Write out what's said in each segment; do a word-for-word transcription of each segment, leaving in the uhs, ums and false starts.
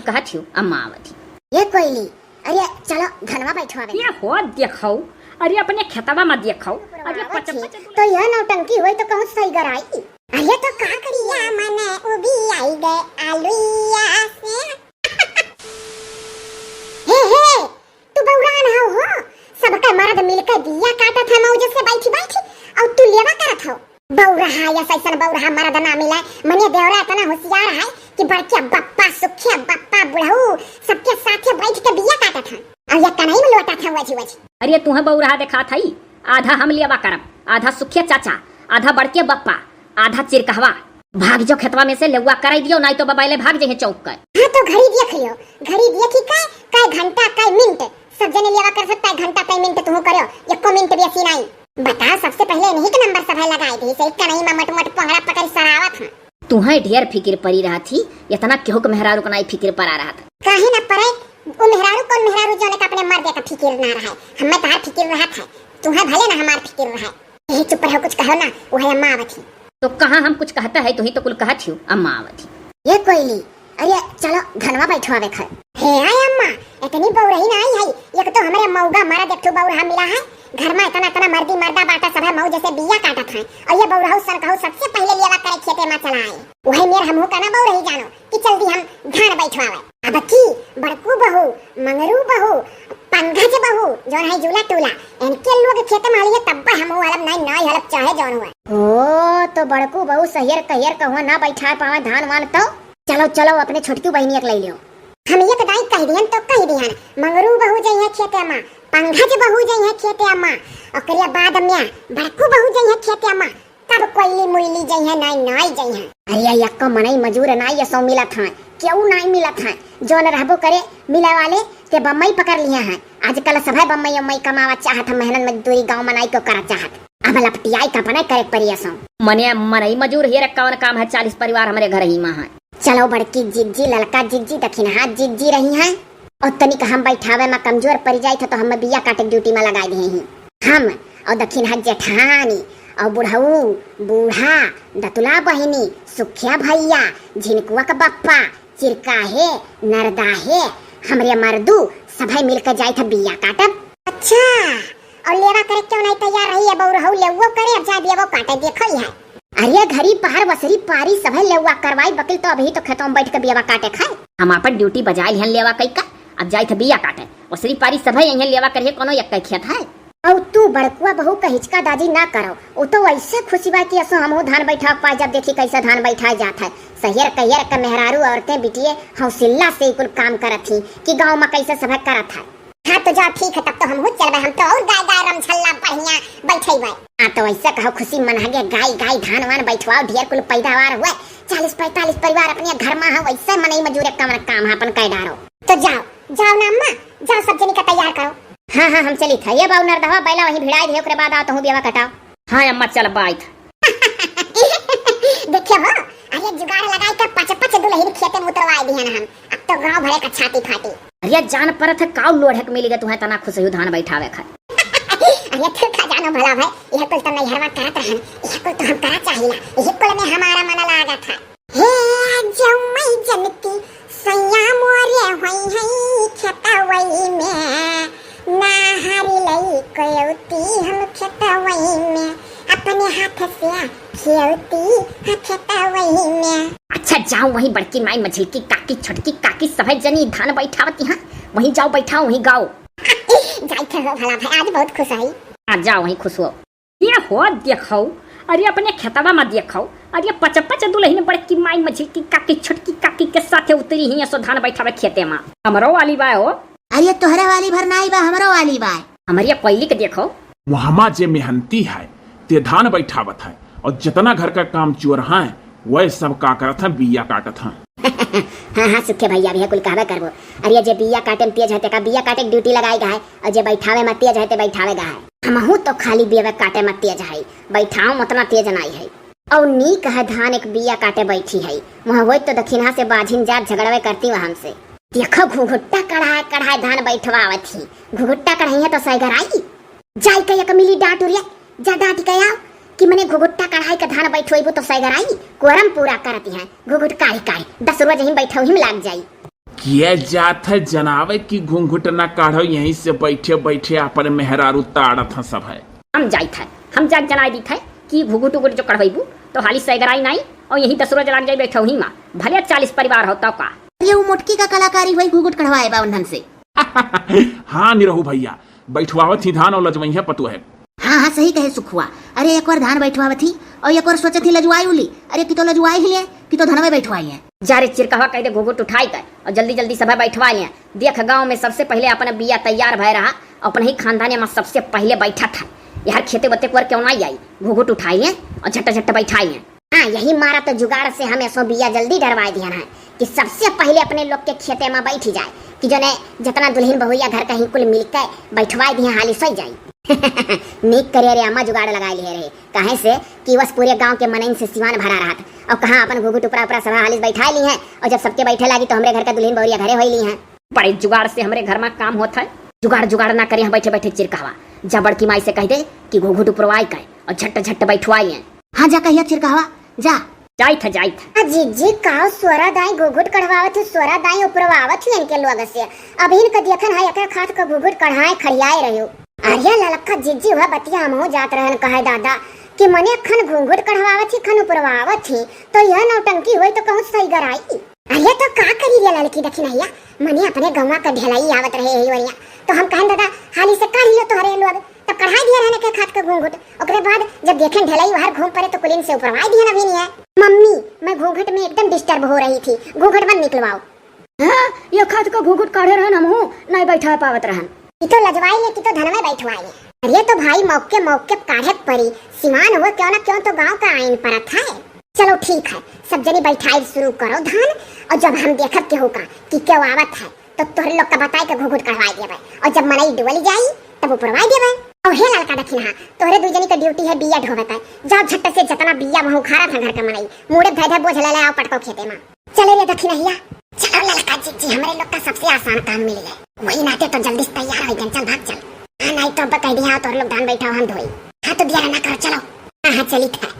कहत हियो, अम्मा आवत ही। ए कोइली, अरे चलो धनवा बैठवावे। ए हो देखौ, अरे अपने खेतवा मा देखौ, अरे आवत पच ही, पच तो यह नौटंकी होई तो कहूँ सही गराई। अरे तो का करिया मन उबी आई गए आलुइया से। हे हे, तू बौरान हौ हो, सबके मरद मिलके बिया काटत है मौज से बैठी बैठी, और तू लेवा करत हौ। बौरहा, या सैसन बौरहा मरद ना मिले। मने देवरा इतना होशियार है कि बड़के बप्पा, सुखिया बप्पा, बुढ़ऊ, सबके साथे बैठ के बिया काटत है। और ये कनई में लोटत है वजी वजी। अरे तुहे बौरहा देखात हई, आधा हम लेवा करब, आधा सुखिया चाचा, आधा बड़के बप्पा, आधा चिरकहवा। भाग जो खेतवा में से लेवा कराई दियो, नाई तो बबैले भाग जइहे चौक के। हाँ तो घड़ी देख लियो, घड़ी देखी कै, कै घंटा, कै मिनट, सब जने लेवा कर सकता है, घंटा कै मिनट तुहू करो, एको मिनट बेसी नाई। बताओ, सबसे पहले इन्हीं के नंबर सभा लगाई दी, सही कनई में मट मट पंगड़ा पकड़ सरावत हैं। तुहें ढेर फिकिर परी रहत ही, इतना केहू के मेहरारू के नाई फिकिर परा रहत। काहे ना परे, वो मेहरारू कौन मेहरारू जौने का अपने मर्दे का फिकिर ना रहे, हमें तहार फिकिर रहत है, तुहें भले ना हमार फिकिर रहे। ए चुप रहो, कुछ कहो ना, वो है अम्मा आवत ही। तो कहाँ हम कुछ कहता है, तुही तो कुल कहत हियो, अम्मा आवत ही। ए कोइली, अरे चलो धनवा बैठवावे खर। हे आय अम्मा, इतनी बौरही ना आई है, एक तो हमरे मौगा मरद एक ठो बौरहा मिला है, घर में इतना इतना मर्दी मर्दा बाटा सब है मऊ जैसे बिया काटत है, और ये बौरहू सन कहू सबसे पहले लेवा करे खेते में चला आए। वही मेर हमहू का ना बौरही जानो कि चल दी हम धान बैठवावे। अब की बड़कू बहू, मंगरू बहू, पंगज बहू, जौन है जूला टूला, इनके लोग खेते में हलिए तब हमहू हलब नहीं, नहीं हलब चाहे जौन हुआ। ओ, तो बड़कू बहू सहियर कहियर कहुआ ना बैठा पावे धान वान तो? चलो, चलो, अपने छोटकी बहिनिया के ले लियो। हम एक दाई कह दिहन तो कह दिहन, मंगरू बहू जइहे खेते मा, पंगज बहू जइहे खेते मा, ओकरे बाद में बड़कू बहू जइहे खेते मा, तब कोइली मुइली जइहे, नाई, नाई जइहे। अरे, यक्को मनई मजूर नाई यसो मिलत हैं, केहू नाई मिलत हैं, जौन रहबो करे मिले वाले, ते बम्मई पकड़ लिहे हैं। आजकल सभे बम्मई उम्मई कमावा चाहत हैं, मेहनत मजदूरी गाँव में नाई को करा चाहत। अब लपटियाई का अपने करे परी असो। मने मनई मजूर हेर कौन काम है, चालीस परिवार हमरे घर ही मा है। चलो बड़की जिज्जी, ललका जिज्जी, दखिनहा जिज्जी रही हैं। और तनिक हम बैठावे मा कमजोर परी जाइत है तो हम बिया काटे ड्यूटी मा लगाई दिहे ही। हम और दखिनहा जेठानी और बुढ़ऊ, बूढ़ा, दतुला बहिनी, सुखिया भैया, झिनकुआ का बप्पा, चिरकाहे, नरदाहे, हमरे मर्दू, सभे मिलके जाइत है बिया काटब। अच्छा, और लेवा करे क्यों नहीं तैयार रही है बौरहू, लेवो करे, अब जाए बियावो काटे, देखो ही है। अरे घरी पहर वसरी पारी सभे लेवा करवाई, बकिल तो अभी तो खेतों में बैठ के बियावा काटे खाए। हम आपन ड्यूटी बजाए लिहन लेवा कई का, अब जाइत है बिया काटे। वसरी पारी सभे यहीं लेवा करिए, कोनो एक खेत है। और तू बड़कुआ बहू का हिचका दाजी ना करो, उ तो वैसे खुशी बा कि असो हमहू धान बैठा पाए, जब देखी कैसे धान बैठाए जात है। सहियर कहियर के मेहरारू औरतें बिटिये हौसिल्ला से कुल काम करत ही कि गाँव में कैसे सभे करत है। हाँ तो जाओ ठीक है, तब तो हमहू चलबे, हम तो और गाय गाय रमझल्ला बढ़िया बैठेबे। हाँ तो ऐसे कहो खुशी मनहगे गाय गाय धान वान बैठवाओ, ढेर कुल पैदावार हुए, चालीस पैंतालीस परिवार अपने घर में है, वैसे मनई मजूरे कमर काम है अपन कै डारो। तो जाओ, जाओ ना अम्मा, जाओ सब जनी का तैयार करो। हाँ, हाँ, हम चली था। ये बाऊ नरदवा बैला वहीं भिड़ाई दे, ओकरे बाद आओ तहूँ बेवा कटाओ। हाँ अम्मा, चल बाइत। देखियो हो, अरे जुगाड़ लगाई के पच पच दुल्हन खेते में उतरवाए दिहन हम। अब तो गाँव भरे का छाती फाटी। अरे जान परत है काऊ लोढ़क मिली गए तुहें तना खुश हो धान बैठावे खाए। अरे तू का जानो भला भाई, यह कुल तो नैहरवा करत रहन, यह कुल तो हम करा चाहिला, यह कुल में हमारा मन लागत है। हे जम्मई जनती सैया मोरे होई है खेतवई में, नाहर लई कोयौती हम खेतवई में, अपने हाथ से खेलती है खेतवई में। अच्छा जाओ वहीं बड़की माई मझिलकी काकी छोटकी काकी सभे जनी धान बैठावती हैं, वहीं जाओ बैठाओ वहीं गाओ। जाई थे हो भला भाई, आज बहुत खुश है। आ जाओ वहीं खुश हो। ये हो देखौ, अरे अपने खेतवा में देखौ, अरे पच पच दुलहिन बड़की माई मझिलकी काकी छोटकी काकी के साथे उतरी ही सो धान बैठावे खेते में। हमरो वाली बा हो। अरे तोहरे वाली भर नाई बा, हमरो वाली बा। हमरे कोयली के देखौ। वहमा जे मेहनती है, ते धान बैठावत है, और जितना घर का काम चोर है, वह सब का करत है, बिया काटत है। हाँ, हाँ, सुखे भैया भी है, कुल कहबे करबो। अरे जे बिया काटे में तेज है, तेका बिया काटे के ड्यूटी लगाई गा है, और जे बैठावे में तेज है, ते बैठावे गा है। हमहू तो खाली बिया काटे में तेज है, बैठावे में उतना तेज नाई है। और नीक है धान एक बिया काटे बैठी है, वहाँ वही तो दखिनहा से बाझिन जात झगड़वे करती वह हमसे। देखो घुघुट्टा कढ़ाए कढ़ाए धान बैठवावत ही, घुघुट्टा कढ़ाई है तो सैगर आई। जाई के एक मिली डांट उरिया, जा डांट के आओ कि मने घुघुट्टा कढ़ाई के धान बैठोइबू तो सैगर आई, कोरम पूरा करती है, घुघुट काढ़ी काढ़ी, दस रोज ही बैठो ही में लाग जाई। ये जात है जनावे कि घूंघट ना काढ़ो, यहीं से बैठे बैठे अपन मेहरारू ताड़त हैं सब है। हम जाइत है, हम जाके जनाए दीत है कि घूंघट उघट जो कढ़वैबू तो हाली सैगराई नाई, और यहीं दस रोज लाग जाई बैठो ही माँ, भले चालीस परिवार हो तो का। अरे वो मोटकी का कलाकारी हुई घूंघट कढ़वाए बा उन्हन से। हाँ निरहू भैया, बैठवावत ही धान और लजवई है पतुआ है। हाँ, हाँ, सही कहे सुखुआ। अरे, एक बार धान बैठवावत ही और एक बार सोचत ही लजवाई उली। अरे, कि तो लजवाई ही ले, कि तो धनवे बैठवाई है। जा रे चिरकहवा, कह दे घूंघट उठाई के और जल्दी जल्दी सभे बैठवाई है। देख, गाँव में सबसे पहले अपना बिया तैयार भय रहा, अपने ही खानदान में सबसे पहले बैठत है। यार, खेते बत्ते कुआर क्यों ना आई, घूंघट उठाई है और झट झट बैठाई है। हाँ, यही मारा तो जुगाड़ से हम ऐसो बिया जल्दी डरवाए दिहन है कि सबसे पहले अपने लोग के खेते में बैठ जाए, कि जने जितना दुल्हन बहुरिया घर का ही कुल मिलके बैठवाए दिहे, हाली सोई जाई। नीक करे रे अम्मा, जुगाड़ लगाए लिए रहे, काहे से कि बस पूरे गांव के मनइन से सिवान भरा रहत, और कहाँ अपन घुघुट उपरा उपरा सभा हाली से बैठाए ली है, और जब सबके बैठे लागी तो हमरे घर का दुल्हन बहुरिया घरे होई ली है। बड़े जुगाड़ से हमरे घर में काम होत है। जुगाड़ जुगाड़ ना करिए, बैठे बैठे चिरकहवा, जा बड़की माई से कह दे कि घुघुट उपरवाई के और झट झट बैठवाई है। हाँ, जा कहिया चिरकहवा, जा। जाइत है, जाइत है। आ जिज्जी, काव स्वरा दाई घुघुट कढ़वावत ही, स्वरा दाई उपरवावत ही इनके लोग से। अभी इनका देखन है, एक एक हाथ का घुघुट कढ़ाए खड़ियाए रह्यो। अरे ललका जिज्जी, वह बतिया हमहू जात रहन कहे दादा कि मने खन घुघुट कढ़वावत ही, खन उपरवावत ही, तो यह नौटंकी होई तो कहूँ सही गराई। अरे तो का करी रे ललकी दखिनहिया, मने अपने गौवा का ढेलाई आवत रहे यही वरिया, तो हम कहन दादा हाली से काढ़ लियो तोहरे लोग, तब कढ़ाई दिया रहने के खात के घूंघुट। ओकरे बाद जब देखेन ढेलाई वहर घूम पड़े तो कुलिन से उपरवाई दिया नवीन है। मम्मी, मैं घूंघट में एकदम डिस्टर्ब हो रही थी, घूंघट मत निकलवाओ। हाँ, ये खात का घूंघुट काढ़े रहन हमहू, नहीं बैठा पावत रहन। कि तो लजवाई ले, कि तो धनवे बैठवाई ले। अरे तो भाई मौके मौके काढ़े के परी, सिवान हुआ क्यों ना क्यों तो गाँव का आइन परत है। चलो ठीक है, सब जनी बैठाई शुरू करो धान, और जब हम देखब केहू का कि क्यों आवत है, तो तोहरे लोग का बताई के घुघुट कढ़वाई देबै, और जब मनई डोली जाई, तब उपरवाई देबै। और हे ललका दखिनहा, तोहरे दू जनी का ड्यूटी है बिया ढोवे का, जाओ झट से जितना बिया वहाँ उखाड़ा था घर का मनई, मूड़े धै धै बोझ ले ले आओ पटको खेते में। चले रे दखिनहिया, चलो ललका जिज्जी, हमरे लोग का सबसे आसान काम मिल गए, वही नाते तो जल्दी से तैयार हो गए, चल भाग चल। हाँ, नहीं तो अब कह दिया तोहरे लोग धान बैठाओ हम ढोई। हाँ तो दिया ना करो, चलो। हाँ, हाँ, चली था।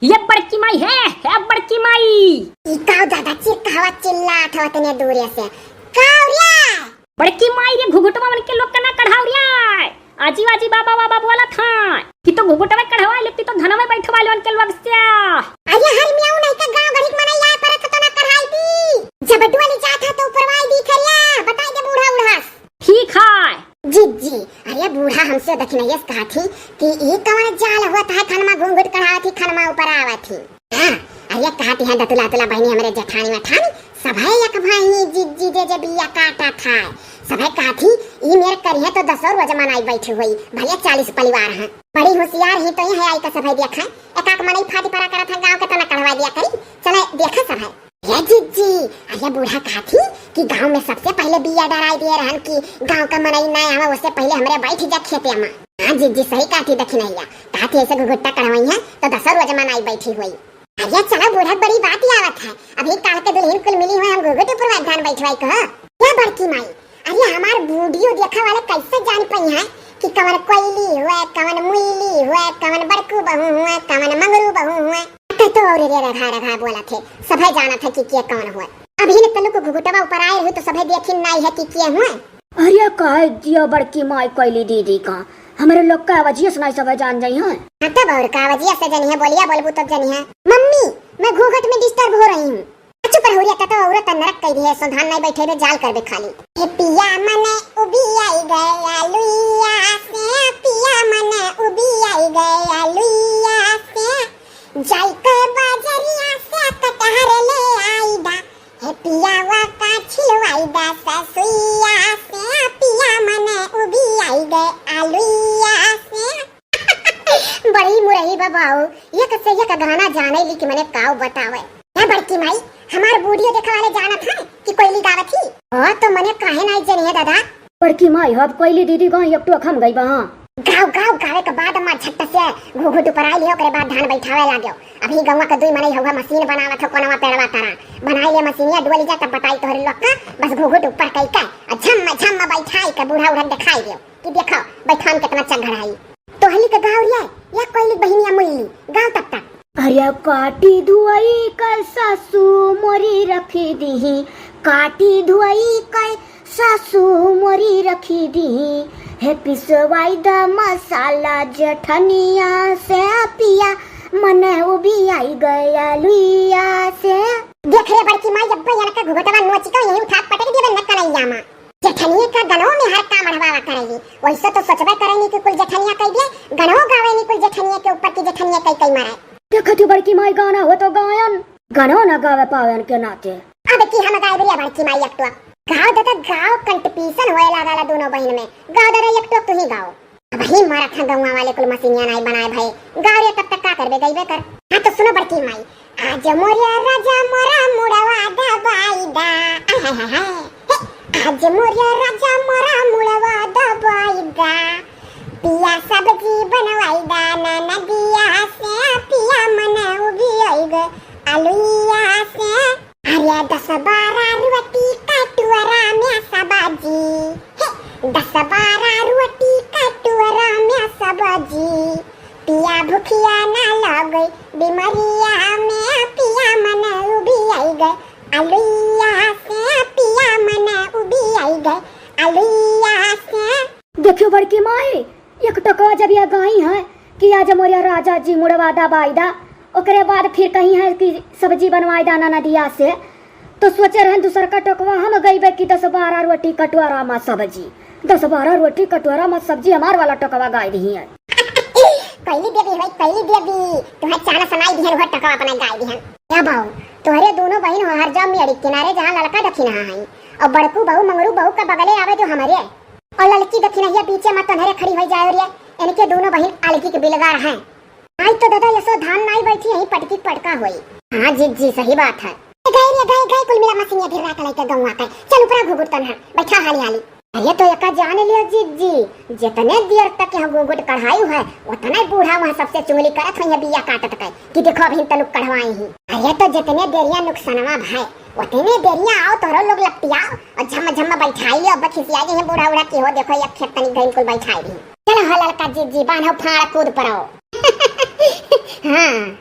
ये बड़की माई है, है बड़की माई। ई काव दादा चिरकहवा चिल्लात हो तने दूरे से? काव रे? बड़की माई रे, घुघुटवा मन के लोग के ना कढ़ाव रे। आजी वाजी बाबा बाबा बोला था कि तो घुघुटवा कढ़वा ले, कि तो धनवा बैठवा ले उनके लोग से। अरे हर मियाऊ नहीं का गाँव घड़ी के मनई आए परत तो ना कढ़ाई दी। जब डोली जात है तो उपरवाई दी खरिया, बताई दे बूढ़ा उढ़ास। ठीक है। जिज्जी, अरे बूढ़ा हमसे दखिनहियस कहा थी कि ई कवन जाल हुआ था, खनमा घूंघट कढ़ावत ही, खनमा ऊपर आवत ही। हाँ, अरे कहा थी है दतुला तुला बहनी हमरे जेठानी मेठानी, सभे एक भाई जिज्जी जे जे बिया काटा था। सभे कहा थी, ई मेर करिहे तो दसो रोज मनाई बैठी हुई, भले चालीस परिवार हैं। बड़ी होशियार ही तो ये है आई का सभे देखा, एक आक मनई फाटी परा करत है गाँव के तना कढ़वा दिया करी, चले देखा सभे। हे जिज्जी, अरे बूढ़ा कहा थी कि गाँव में सबसे पहले बिया डराई दिए रहन कि गाँव का मनई ना आवे, उससे पहले हमरे बैठ जा खेते में। हाँ जिज्जी, सही कहा थी दखिनहिया, कहा थी ऐसे घुघुट्टा कढ़वाई है तो दसो रोज मनाई बैठी हुई। अरे चलो बूढ़ा, बड़ी बात ही आवत है, अभी काल के दुल्हन कुल मिली हुई, हम घुघुट ऊपर धान बैठवाई को। क्या बड़की माई, अरे हमार बूढ़ियो देखा वाले कैसे जान पाई है कि कवन कोयली हुए, कवन मुइली हुए, कवन बड़कू बहू हुए, कवन मंगरू बहू हुए। तो, तो और रे रघा रघा बोला थे, सभे जाना थे कि के कौन हुए। अभी न तलुक घुघुटवा ऊपर आए हुए तो सभे देखिन नाई है कि के हुए। अरे काहे जियो बड़की माई कैली दीदी का, हमरे लोग का आवाजिया सुनाई सभे जान जाई हैं। हाँ तब और का आवाजिया से जनी है, बोलिया बोलबू तब जनी है। मम्मी, मैं घूंघट में डिस्टर्ब हो रही हूँ। चुप रहो रे, तो औरत नरक कह दिए, सो धान नहीं बैठे रे, जाल कर दे खाली। हे पिया मने उबी आई गए आलुइया से, पिया मने उबी आई गए आलुइया से। जाई के बाजरिया से कटहर ले आई दा, हे पियावा का छिलवाई दा ससुइया से, पिया मने उबी आई गए आलुइया से। बड़ी मुरही बा बाऊ, एक से एक गाना जाने ली कि मने काव बतावे। हे बड़की माई, हमार बूढ़ियो देखे वाले जानत है कि कोयली गावत ही। ओ तो मने काहे नहीं जनी है दादा। बड़की माई, अब कोयली दीदी गाँव एक टोक हम गई बा। गाँव, गाँव गावे के बाद अम्मा झट से घूघुट ऊपर आई लियो, ओकरे बाद धान बैठावे लाग्यो। अभी गौवा के दुई मनई हउवा मशीन बनावत हो, कोनवा पेड़वा तरह बनाई ले मशीनिया डोली जा, तब बताई तोहरे लोग का। बस घूघुट ऊपर कई के आ झम झम बैठाई के बूढ़ा उढ़ा दिखाई दियो कि देखो बैठान कितना चघड़ाई। तोहली के गाँव रे, या कोयली बहिनिया मुइली, गाँव तब तक। अरे काटी धुआई कर सासू मोरी रखी दीही, काटी धोई कै सासू मोरी रखी दी, हे पिसवाई द मसाला जेठनिया से पिया, मन उबियाई गया लुइया से। देख रे बड़की माई, अब्बे यनका घुघुटवा नोच के यहीं उठा के पटक दिए न कलैया मा। जेठनिया का गनवा में हर काम अढ़वावा करेली, वैसे तो सोचबे करेनी कि कुल जेठनिया कह दिए, गनवा गावेनी कुल जेठनिया के ऊपर कि जेठनिया कई कई मरे। देखत ही बड़की माई गाना हो तो गायन, गनो न गावे पावे उनके नाते। अब की हम गाइब रे बड़की माई एक टोक। गाओ दादा गाओ, कंपटीशन होए लागल दोनों बहिन में। गाओ दादा एक टोक तू ही गाओ। अब ही मारत हैं गौवा वाले कुल मसीनिया नाई बनाए भाई। गाओ रे, तब तक का करबे, गइबे कर। हाँ तो सुनो बड़की माई। आज मोरिया राजा मोरा मुड़वा दबाई दा। आय हाय हाय हाय। हे, आज मोरिया राजा मोरा मुड़वा दबाई दा। पिया सब्जी बनवाई दा ना नदिया से, पिया मन उबियाई ग आलुइया से। अरे दस बारह रोटी कटोरा में सब्जी, हे, दस बारह रोटी कटोरा में सब्जी। पिया भुखिया ना लगे बीमारिया में, पिया मन उबियाई ग आलुइया से, पिया मन उबियाई ग आलुइया से। देखियो बड़की माई, एक टोकवा जब यह गाई है कि आज मोरिया राजा जी मुड़वा दबाई दा, ओकरे बाद फिर कही है कि सब्जी बनवाई दा ना नदिया से, तो सोचे रहन दूसर का टोकवा हम गइबे कि दस बारह रोटी कटोरा मा सब्जी, दस बारह रोटी कटोरा मा सब्जी हमार वाला टोकवा गाई दिही है। कैली देवी भाई, कैली देवी, तुम्हें चाला सुनाई दिहन, वह टोकवा अपना गाई दिहन। या बाऊ, तोहरे दोनों बहिन हो हर जाओ मेड़ी किनारे जहाँ ललका दखिनहा है, और बड़कू बहू मंगरू बहू का बगले आवे जो हमरे, और ललकी दखिनहिया बीचे मा तोहरे खड़ी हो जाए रे। इनके दोनों बहिन अलगी के बिलगार हैं। आई तो दादा यसो धान नाई बैठी यहीं पटकी पटका होई। हाँ जिज्जी सही बात है। गए रे गए गए, कुल मिला मसीनिया ढिर्रा के लइके गौवा के। चल ऊपरा घुघुट तनहा, बैठा हाली हाली। अरे तो एका जान लियो जिज्जी, जितने देर तक यहाँ घुघुट कढ़ाई है, उतने बूढ़ा वहाँ सबसे चुगली करत है बिया काटत के कि देखो अभी तनुक कढ़वाई ही। अरे तो जितने देरिया नुकसानवा भाई, उतने देरिया आओ तोहरो लोग लपटियाओ और झम झम बैठाई लियो। अब खिसिया गई है बूढ़ा उढ़ा की हो, देखो एक खेत तनी गई कुल बैठाई दी। चलो हो ललका जिज्जी, बान्हो फाड़ कूद पड़ो। हाँ।